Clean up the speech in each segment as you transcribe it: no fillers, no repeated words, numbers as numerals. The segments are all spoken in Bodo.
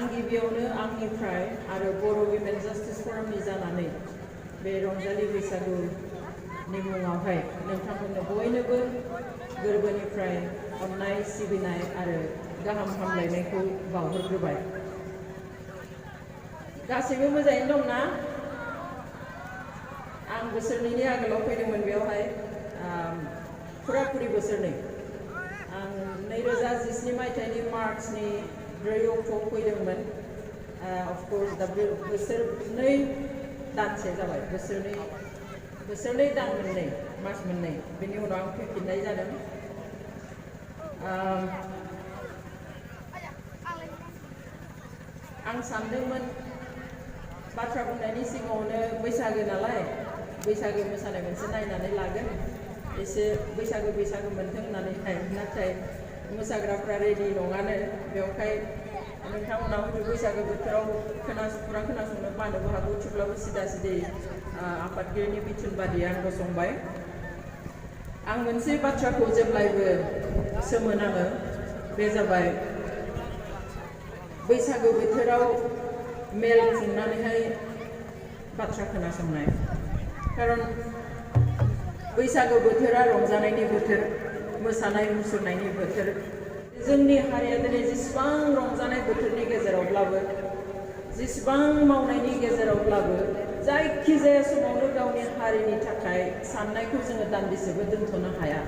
आं गिबियावनो आंनिफ्राय आरो बर' विमेन जास्टिस फरामनि जानानै बे रंजालि बैसागुनि मुङावहाय नोंथांमोननो बयनोबो गोरबोनिफ्राय अननाय सिबिनाय आरो गाहाम हामलायनायखौ बावहरग्रोबाय। गासैबो मोजाङैनो दंना? आं बोसोरनैनि आगोलाव फैदोंमोन बेयावहाय फुराफुरि बोसोरनै। आं 2017 मायथाइनि मार्चनि 4 अक्ट'आव फैदोंमोन। अफकर्स दा बोसोरनै दानसे जाबाय, बोसोरनै दान मोननै, मास मोननै। बेनि उनाव आं फैफिननाय जादों। आं सानदोंमोन बाथ्रा बुंनायनि सिगाङावनो बैसागो नालाय बैसागो मोसानाय मोनसे नायनानै लागोन, एसे बैसागो मोनथों होननानैहाय। नाथाय मोसाग्राफ्रा रेडि नङानो। बेवहाय नोंथांमोना हयथ' बैसागो बोथोराव खुगा खोनासंनो बानोबो हागौ, थेवब्लाबो सिदा सिदि आफादगिरिनि बिथोन बादियै आं गसंबाय। आं मोनसे बाथ्राखौ जेब्लायबो सोमोनाङो, बे जाबाय बैसागो बोथोराव मेल खुंनानैहाय बाथ्रा खोनासंनाय। खारन बैसागो बोथोरा रंजानायनि बोथोर, मोसानाय मुसुरनायनि बोथोर। जोंनि हारिया दिनै जेसेबां रंजानाय बोथोरनि गेजेरावब्लाबो, जेसेबां मावनायनि गेजेरावब्लाबो, जायखिजाया समावनो गावनि हारिनि थाखाय साननायखौ जोङो दान्दिसेबो दोनथ'नो हाया।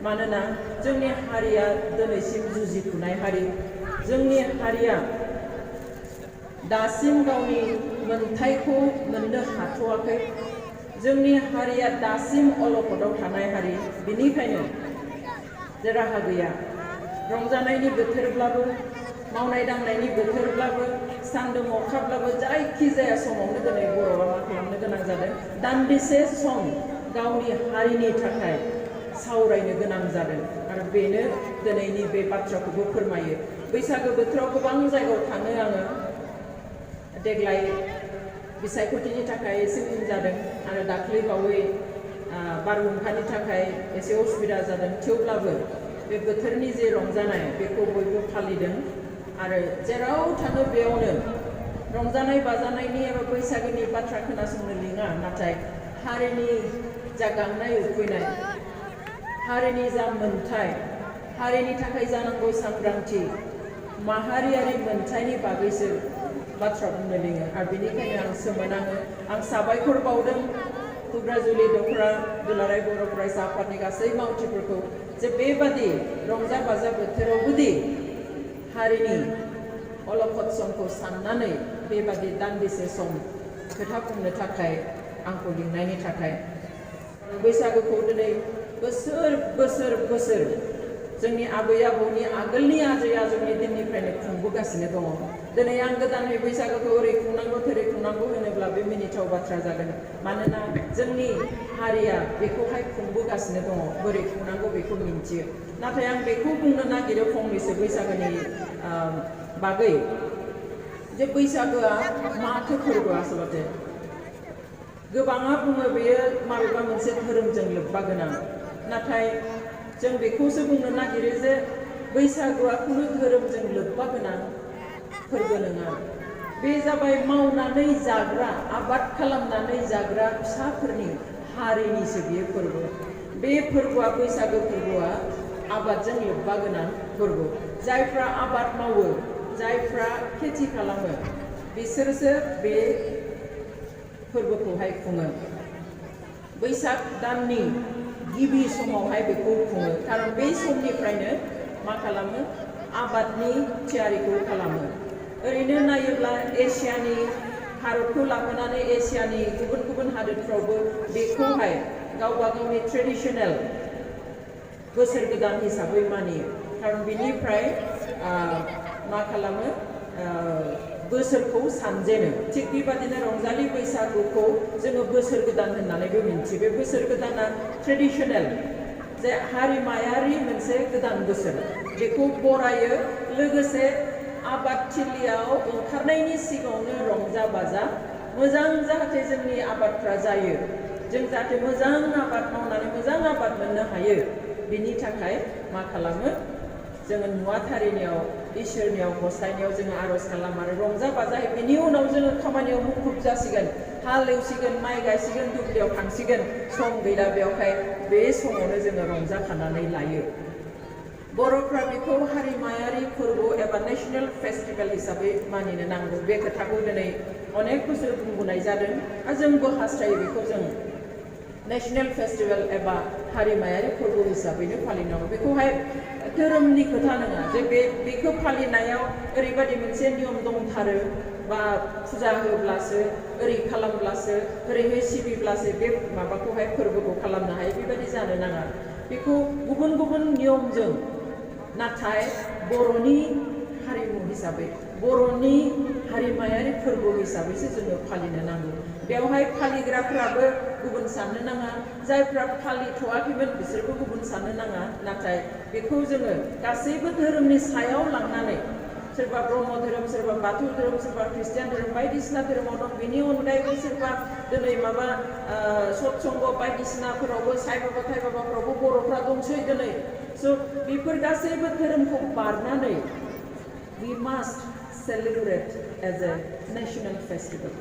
मानोना जोंनि हारिया दिनैसिम जुजिफुनाय हारि। जोंनि हारिया दासिम गावनि मोनथायखौ मोननो हाथ'वाखै। जोंनि हारिया दासिम अलखदाव थानाय हारि। बेनिखायनो जे राहा गैया, रंजानायनि बोथोरब्लाबो, मावनाय दांनायनि बोथोरब्लाबो, सान्दुं अखाब्लाबो, जायखिजाया समावनो दिनै बर'आ मा खालामनो गोनां जादों, दान्दिसे सम गावनि हारिनि थाखाय सावरायनो गोनां जादों। आरो बेनो दिनैनि बे बाथ्राखौबो फोरमायो। बैसागो बोथोराव गोबां जायगायाव थाङो आङो। देग्लाय बिसायख'थिनि थाखाय एसे उन जादों आरो दाख्लै बावै बारहुंखानि थाखाय एसे उसुबिदा जादों। थेवब्लाबो बे बोथोरनि जे रंजानाय बेखौ बयबो फालिदों आरो जेराव थाङो बेयावनो रंजानाय बाजानायनि एबा बैसागोनि बाथ्रा खोनासंनो लिङा, नाथाय हारिनि जा गांनाय उखैनाय, हारिनि जा मोन्थाय, हारिनि थाखाय जानांगौ सांग्रांथि, माहारियारि मोन्थायनि बागैसो बाथ्रा बुंनो लिङो। आरो बेनिखायनो आं सोमोनाङो। आं साबायखर बावदों थुक्राझार दख'रा दुलाराय बर' फरायसा आफादनि गासै मावथिफोरखौ, जे बेबादि रंजा बाजा बोथोरावबोदि हारिनि अलखद समखौ साननानै बेबादि दान्दिसे सम खोथा बुंनो थाखाय आंखौ लिंनायनि थाखाय। बैसागोखौ दिनै बोसोर जोंनि आबै आबौनि आगोलनि आजै आजौनि दिननिफ्रायनो खुंबोगासिनो दङ। दिनै आं गोदानै बैसागोखौ ओरै खुंनांगौ थोरै खुंनांगौ होनोब्ला बे मिनिथाव बाथ्रा जागोन। मानोना जोंनि हारिया बेखौहाय खुंबोगासिनो दङ, बोरै खुंनांगौ बेखौ मिन्थियो। नाथाय आं बेखौ बुंनो नागिरो फंनैसो बैसागोनि बागै, जे बैसागोआ माथो फोरबो आसलते। गोबाङा बुङो बेयो माबेबा मोनसे धोरोमजों लोब्बा गोनां, नाथाय जों बेखौसो बुंनो नागिरो जे बैसागुआ खुनु धोरोमजों लोब्बा गोनां फोरबो नङा। बे जाबाय मावनानै जाग्रा, आबाद खालामनानै जाग्रा फिसाफोरनि हारिनिसो बियो फोरबो। बे फोरबोआ, बैसागो फोरबोआ आबादजों लोब्बा गोनां फोरबो। जायफ्रा आबाद मावो, जायफ्रा खेथि खालामो, बिसोरसो बे फोरबोखौहाय खुङो। बैसाग दाननि गिबि समावहाय बेखौ खुङो। खारन बे समनिफ्रायनो मा खालामो, आबादनि थियारिखौ खालामो। ओरैनो नायोब्ला एसियानि, भारतखौ लाफानानै एसियानि गुबुन हादोरफ्रावबो बेखौहाय गावबा गावनि ट्रेडिसनेल बोसोर गोदान हिसाबै मानियो। खारन बिनिफ्राय मा खालामो, बोसोरखौ सानजेनो। थिग बेबादिनो रंजालि बैसागुखौ जोङो बोसोर गोदान होननानैबो मिन्थियो। बे बोसोर गोदाना ट्रेडिसनेल, जे हारिमायारि मोनसे गोदान बोसोर, बेखौ बरायो। लोगोसे आबादथिलियाव ओंखारनायनि सिगाङावनो रंजा बाजा, मोजां जाहाथे जोंनि आबादफ्रा जायो, जों जाहाथे मोजां आबाद मावनानै मोजां आबाद मोननो हायो, बिनि थाखाय मा खालामो, जोङो नुवाथारिनियाव इसोरनियाव गसाइनियाव जोङो आर'ज खालाम आरो रंजा बाजायै बेनि उनाव जोङो खामानियाव मुखुब जासिगोन हालेवसिगोन माइ गायसिगोन दुब्लियाव थांसिगोन सम गैला बेवहाय बे समावनो जोङो रंजाखानानै लायो बर'फ्रा बेखौ हारिमायारि फोरबो एबा नेशनेल फेस्टिभेल हिसाबै मानिनो नांगौ बे खोथाखौ दिनै अनेक बोसोर बुंबोनाय जादों आरो जोंबो हास्थायो बेखौ जों नेशनेल फेस्टिभेल एबा हारिमायारि फोरबो हिसाबैनो फालिनांगौ बेखौहाय धोरोमनि खोथा नङा जे बेखौ फालिनायाव ओरैबायदि मोनसे नियम दंथारो बा फुजा होब्लासो ओरै खालामब्लासो ओरैहाय सिबिब्लासो बे माबाखौहाय फोरबोखौ खालामनो हायो बेबायदि जानो नाङा बेखौ गुबुन गुबुन नियमजों नाथाय बर'नि हारिमु हिसाबै बर'नि हारिमायारि फोरबो हिसाबैसो जोङो फालिनो नांगौ बेवहाय फालिग्राफ्राबो गुबुन साननो नाङा जायफ्रा फालिथ'वाखैमोन बिसोरबो गुबुन साननो नाङा नाथाय बेखौ जोङो गासैबो धोरोमनि सायाव लांनानै सोरबा ब्रह्म धोरोम सोरबा बाथौ धोरोम सोरबा ख्रिस्टियान धोरोम बायदिसिना धोरोमाव दं बेनि अनगायैबो सोरबा दिनै माबा सत्संग बायदिसिनाफोरावबो साइ बाबा थाइ बाबाफ्रावबो बर'फ्रा दंसै दिनै स' बेफोर गासैबो धोरोमखौ बारनानै we must celebrate as a national festival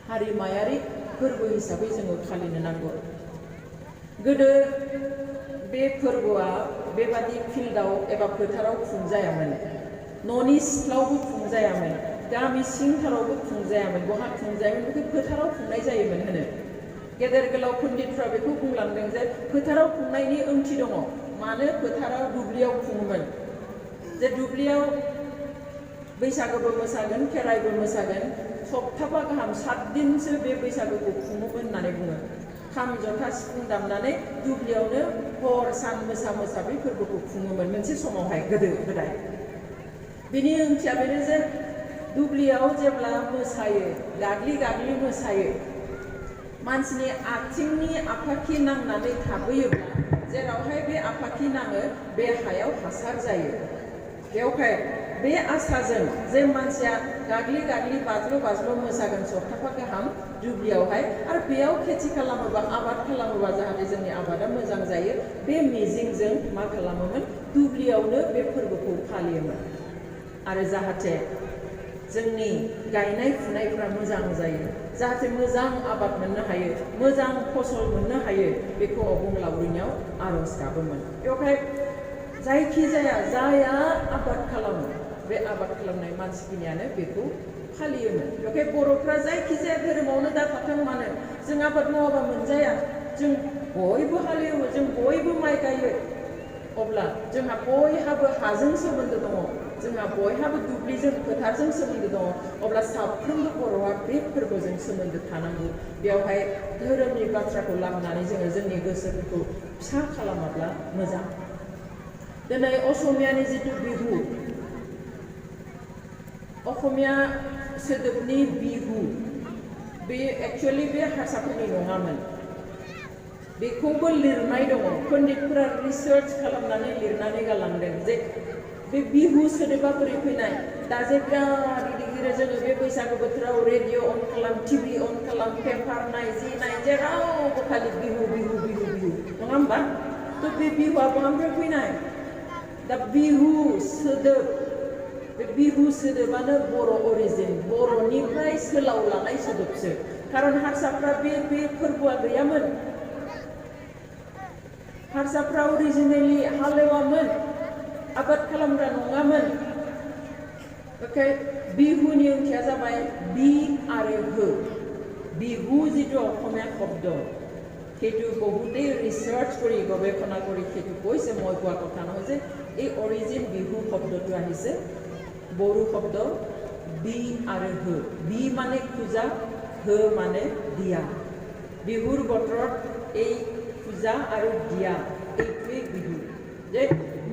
हारिमायारि फोरबो हिसाबै जोङो फालिनो नांगौ गोदो बे फोरबोआ बेबादि फिल्डआव एबा फोथाराव खुंजायामोन न'नि सिथ्लायावबो खुंजायामोन गामि सिंथारावबो खुंजायामोन बहा खुंजायोमोन बेखौ फोथाराव खुंनाय जायोमोन होनो गेदेर गोलाव पण्डितफ्रा बेखौ बुंलांदों जे फोथाराव खुंनायनि ओंथि दङ मानो फोथाराव दुब्लियाव खुङोमोन जे दुब्लियाव बैसागोबो मोसागोन खेराइबो मोसागोन सप्ताबा गाहाम 7 दिनसो बे बैसागोखौ खुङोमोन होननानै बुङो खाम जथा सिफुं दामनानै दुब्लियावनो हर सान मोसा मोसा बे फोरबोखौ खुङोमोन मोनसे समावहाय गोदो गोदाय बेनि ओंथिया बेनो जे दुब्लियाव जेब्ला मोसायो गाग्लि गाग्लि मोसायो मानसिनि आथिंनि आफाखि नांनानै थाबोयोब्ला जेरावहाय बे आफाखि नाङो बे हायाव हासार जायो बेवहाय बे आसाजों जे मानसिया गाग्लि गाग्लि बाज्ल' बाज्ल' मोसागोन सप्ताफा गाहाम दुब्लियावहाय आरो बेयाव खेथि खालामोबा आबाद खालामोबा जाहाथे जोंनि आबादा मोजां जायो बे मिजिंजों मा खालामोमोन दुब्लियावनो बे फोरबोखौ फालियोमोन आरो जाहाथे जोंनि गायनाय फुनायफ्रा मोजां जायो जाहाथे मोजां आबाद मोननो हायो मोजां फसल मोननो हायो बेखौ अबंलावरिनियाव आर'ज गाबोमोन बेवहाय जायखिजाया जाया आबाद खालामो बे आबाद खालामनाय मानसिफोरनियानो बेखौ फालियोमोन बेवहाय बर'फ्रा जायखिजाया धोरोमावनो दाथाथों मानो जों आबाद मावाबा मोनजाया जों बयबो हालेवो जों बयबो माइ गायो अब्ला जोंहा बयहाबो हाजों सोमोन्दो दङ जोंहा बयहाबो दुब्लिजों फोथारजों सोमोन्दो दङ अब्ला साफ्रोमबो बर'आ बे फोरबोजों सोमोन्दो थानांगौ बेवहाय धोरोमनि बाथ्राखौ लाबोनानै जोङो जोंनि गोसोफोरखौ फिसा खालामाब्ला मोजां दिनै असमियानि जिथु बिहु असमिया सोदोबनि बिहु बे एक्चुअलि बे हारसाफोरनि नङामोन बेखौबो लिरनाय दङ पण्डितफोरा रिसार्च खालामनानै लिरनानै गालांदों जे बे बिहु सोदोबा बोरै फैनाय दा जे बिराद गिदिर जोङो बे बैसागु बोथोराव रेडिअ अन खालाम टिभि अन खालाम पेपार नाय जि नाय जेरावबो खालि बिहु बिहु बिहु बिहु नङा होमबा थ' बे बिहुआ बहानिफ्राय फैनाय दा बिहु सोदोब बे बिहु सोदोबानो बर' अरिजिन बर'निफ्राय सोलाव लानाय सोदोबसो खारन हारसाफ्रा बे फोरबोआ गैयामोन हारसाफ्रा अरिजिनेलि हालेवामोन आबाद खालामग्रा नङामोन ओंखाय बिहुनि ओंथिया जाबाय बि आरो हो बिहु जिथु অসমীয়া শব্দ সেইটো বহুতেই ৰিচাৰ্চ কৰি গৱেষণা কৰি সেইটো কৈছে মই কোৱা কথা নহয় যে এই অৰিজিন বিহু শব্দটো আহিছে বড়ো শব্দ বি আৰু হো বি মানে পূজা হো মানে দিয়া বিহুৰ বতৰত এই পূজা আৰু দিয়া এইটোৱে বিহু যে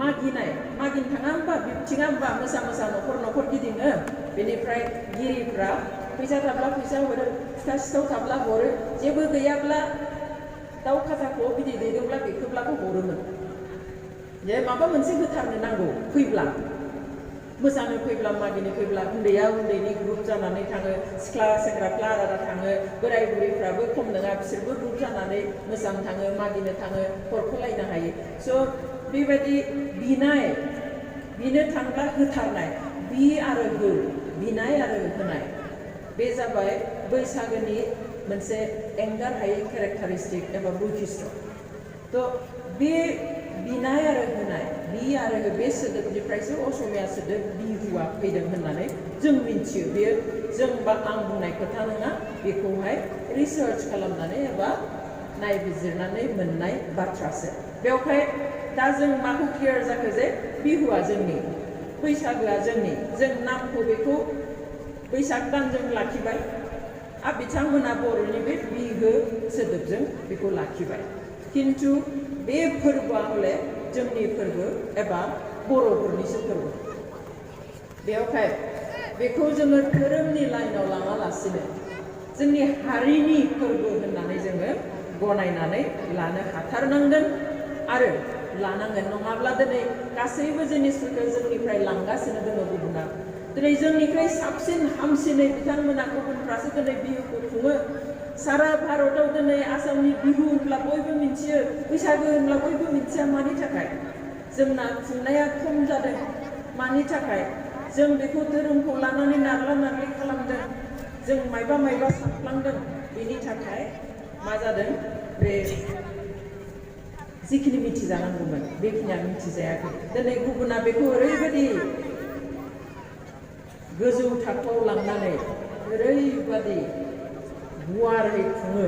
मागिनाय मागिनो थाङा होमबा बिबथिङा होमबा मोसा मोसा न'खर न'खर गिदिङो बेनिफ्राय गिरिफ्रा फैसा थाब्ला फैसा हरो फिथा सिथाव थाब्ला हरो जेबो गैयाब्ला दाउ खाथाखौ बिदै दैदोंब्ला बेखौब्लाबो हरोमोन जे माबा मोनसे होथारनो नांगौ फैब्ला मोसानो फैब्ला मागिनो फैब्ला उन्दैया उन्दैनि ग्रुप जानानै थाङो सिख्ला सेंग्राफ्रा आलादा थाङो बोराय बुरैफ्राबो खम नङा बिसोरबो ग्रुप जानानै मोसानो थाङो मागिनो थाङो हरख'लायनो हायो स' बेबायदि बिनाय बिनो थांब्ला होथारनाय बि आरो हो बिनाय आरो होनाय बे जाबाय बैसागोनि मोनसे एंगार हायै केरेक्टारिस्टिक एबा बৈशिष्ट्य तो बे बिनाय आरो होनाय बि आरो हो बे सोदोबनिफ्रायसो असमिया सोदोब बिहुआ फैदों होननानै जों मिथियो बेयो जों बा आं बुंनाय खोथा नङा बेखौहाय रिसार्च खालामनानै एबा नायबिजिरनानै मोननाय बाथ्रासो बेवहाय दा जों माखौ क्लियार जाखो जे बिहुआ जोंनि बैसागोआ जोंनि जों नामखौ बेखौ बैसाग दानजों लाखिबाय आरो बिथांमोना बर'नि बे बिहु सोदोबजों बेखौ लाखिबाय किन्तु बे फोरबोआ हले जोंनि फोरबो एबा बर'फोरनिसो फोरबो बेवहाय बेखौ जोङो धोरोमनि लाइनाव लाङालासिनो जोंनि हारिनि फोरबो होननानै जोङो गनायनानै लानो हाथारनांगोन आरो लानांगोन नङाब्ला दिनै गासैबो जिनिसफोरखौ जोंनिफ्राय लांगासिनो दङ गुबुना दिनै जोंनिफ्राय साबसिन हामसिनै बिथांमोना गुबुनफ्रासो दिनै बिहुखौ खुङो सारा भारताव दिनै आसामनि बिहु होनब्ला बयबो मिथियो बैसागो होनब्ला बयबो मिथिया मानि थाखाय जोंना खुंनाया खम जादों मानि थाखाय जों बेखौ धोरोमखौ लानानै नारला नारलि खालामदों जों मायबा मायबा सानफ्लांदों बेनि थाखाय मा जादों बे जिखिनि मिथिजानांगौमोन बेखिनिया मिथिजायाखै दिनै गुबुना बेखौ ओरैबायदि गोजौ थाखोआव लांनानै ओरैबायदि गुवारै खुङो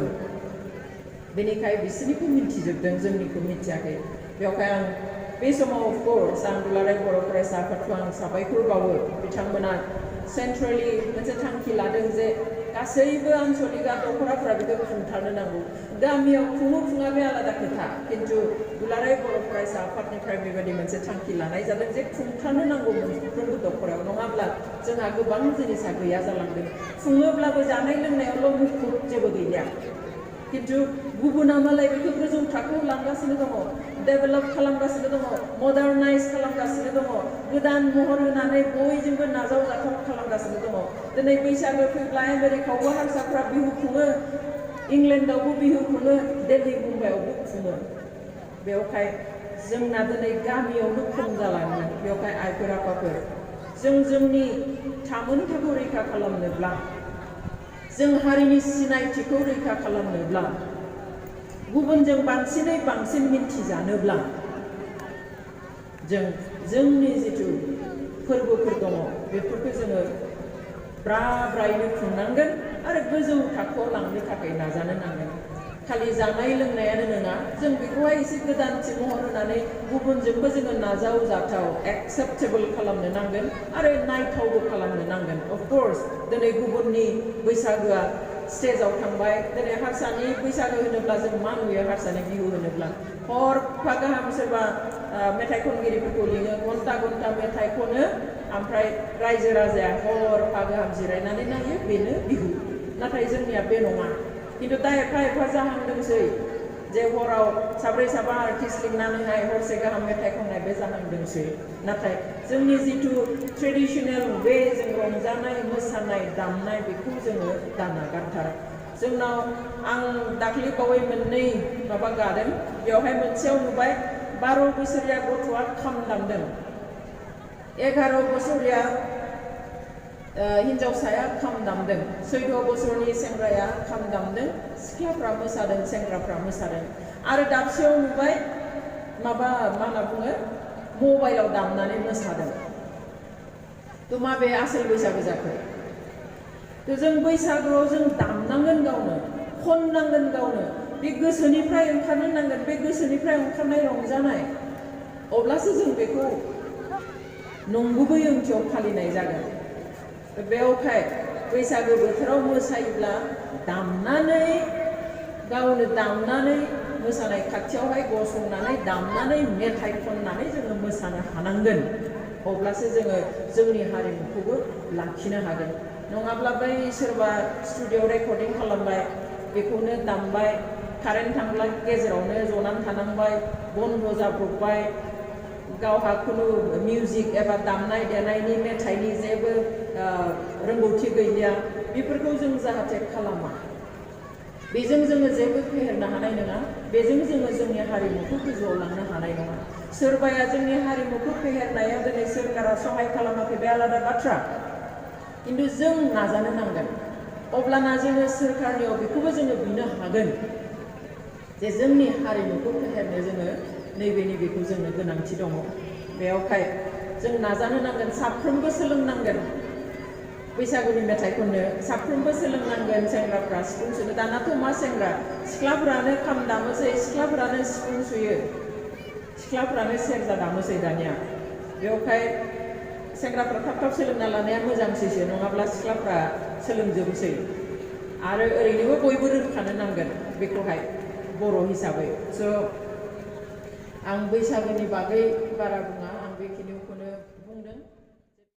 बेनिखाय बिसोरनिखौ मिथिजोबदों जोंनिखौ मिथियाखै बेवहाय आं बे समाव अफकर्स आं दुलाराय बर' फरायसा आफादखौ आं साबायखर बावो बिथांमोना सेन्ट्रेलि मोनसे थांखि लादों जे गासैबो आनसलिक दख'राफ्रा बेखौ खुंथारनो नांगौ गामियाव खुङो खुङा बे आलादा खोथा किन्तु दुलाराय बर' फरायसा आफादनिफ्राय बेबायदि मोनसे थांखि लानाय जादों जे खुंथारनो नांगौ मोनफ्रोमबो दख'रायाव नङाब्ला जोंहा गोबां जिनिसा गैया जालांदों खुङोब्लाबो जानाय लोंनायावल' मुखुब जेबो गैलिया किन्तु गुबुना मालाय बेखौ गोजौ थाखोआव लांगासिनो दङ डेभेलप खालामगासिनो दङ मडार्नाइज खालामगासिनो दङ गोदान महर होनानै बयजोंबो नाजावजाथाव खालामगासिनो दङ दिनै बैसागो फैब्ला आमेरिकायावबो हारसाफ्रा बिहु खुङो इंलेन्डआवबो बिहु खुङो दिल्ली मुम्बाइआवबो खुङो बेवहाय जोंना दिनै गामियावनो खम जालाङो बेवहाय आइफोर आफाफोर जों जोंनि थामोनथाखौ रैखा खालामनोब्ला जों हारिनि सिनायथिखौ रैखा खालामनोब्ला गुबुनजों बांसिनै बांसिन मिन्थिजानोब्ला जों जोंनि जिथु फोरबोफोर दङ बेफोरखौ जोङो ब्रा ब्रायैनो खुंनांगोन आरो गोजौ थाखोआव लांनो थाखाय नाजानो नांगोन खालि जानाय लोंनायानो नङा जों बेखौहाय एसे गोदानथि महर होनानै गुबुनजोंबो जोङो नाजावजाथाव एक्सेप्टेबल खालामनो नांगोन आरो नायथावबो खालामनो नांगोन अफकर्स दिनै गुबुननि बैसागोआ स्टेजाव थांबाय दिनै हारसानि बैसागो होनोब्ला जों मा नुयो हारसानि बिहु होनोब्ला हरफा गाहाम सोरबा मेथाइ खनगिरिफोरखौ लिङो घन्टा घन्टा मेथाइ खनो ओमफ्राय रायजो राजाया हरफा गाहाम जिरायनानै नायो बेनो बिहु नाथाय जोंनिया बे नङा किन्तु दा एफा एफा जाहांदोंसै जे हराव साब्रै साबा आर्टिस्ट लिंनानैहाय हरसे गाहाम मेथाइ खननाय बे जाहांदोंसै नाथाय जोंनि जिथु ट्रेडिसनेल वे जों रंजानाय मोसानाय दामनाय बेखौ जोङो दा नागारथारा जोंनाव आं दाख्लै बावै मोननै माबा गादों बेवहाय मोनसेयाव नुबाय 12 बोसोरिया गथ'आ खाम दामदों 11 बोसोरिया हिन्जावसाया खाम दामदों 14 बोसोरनि सेंग्राया खाम दामदों सिख्लाफ्रा मोसादों सेंग्राफ्रा मोसादों आरो दाबसेयाव नुबाय माबा मा होनना बुङो मबाइलाव दामनानै मोसादों तो माबे आसोल बैसागो जाखो तो जों बैसागोआव जों दामनांगोन गावनो खननांगोन गावनो बे गोसोनिफ्राय ओंखारनो नांगोन बे गोसोनिफ्राय ओंखारनाय रंजानाय अब्लासो जों बेखौ नंगुबै ओंथियाव फालिनाय जागोन बेवहाय बैसागो बोथोराव मोसायोब्ला दामनानै गावनो दामनानै मोसानाय खाथियावहाय गसंनानै दामनानै मेथाइ खननानै जोङो मोसानो हानांगोन अब्लासो जोङो जोंनि हारिमुखौबो लाखिनो हागोन नङाब्ला बै सोरबा स्टुडिअ रेकर्डिं खालामबाय बेखौनो दामबाय कारेन्ट थांब्ला गेजेरावनो जनानै थानांबाय बन्द जाब्रबबाय गावहा खुनु मिउजिक एबा दामनाय देनायनि मेथाइनि जेबो रोंगौथि गैलिया बेफोरखौ जों जाहाथे खालामा बेजों जोङो जेबो फेहेरनो हानाय नङा बेजों जोङो जोंनि हारिमुखौ गोजौआव लांनो हानाय नङा सोरबाया जोंनि हारिमुखौ फेहेरनायाव दिनै सोरखारा सहाय खालामाखै बे आलादा बाथ्रा, किन्तु जों नाजानो नांगोन। अब्लाना जोङो सोरखारनियाव बेखौबो जोङो बिनो हागोन जे जोंनि हारिमुखौ फेहेरनो जोङो नैबेखौ जोंनो गोनांथि दङ। बेयावहाय जों नाजानो नांगोन, साफ्रोमबो सोलोंनांगोन बैसागुनि मेथाइ खननो, साफ्रोमबो सोलोंनांगोन। सेंग्राफ्रा सिफुं सुनो, दानाथ' मा सेंग्रा सिख्लाफोरानो खाम दामोसै, सिख्लाफोरानो सिफुं सुयो, सिख्लाफोरानो सेरजा दामोसै दानिया। बेवहाय सेंग्राफ्रा थाब थाब सोलोंना लानाया मोजांसैसो, नङाब्ला सिख्लाफ्रा सोलोंजोबसै। आरो ओरैनोबो बयबो रोंखानो नांगोन बेखौहाय बर' हिसाबै। स' आं बैसागुनि बागै बारा बुङा।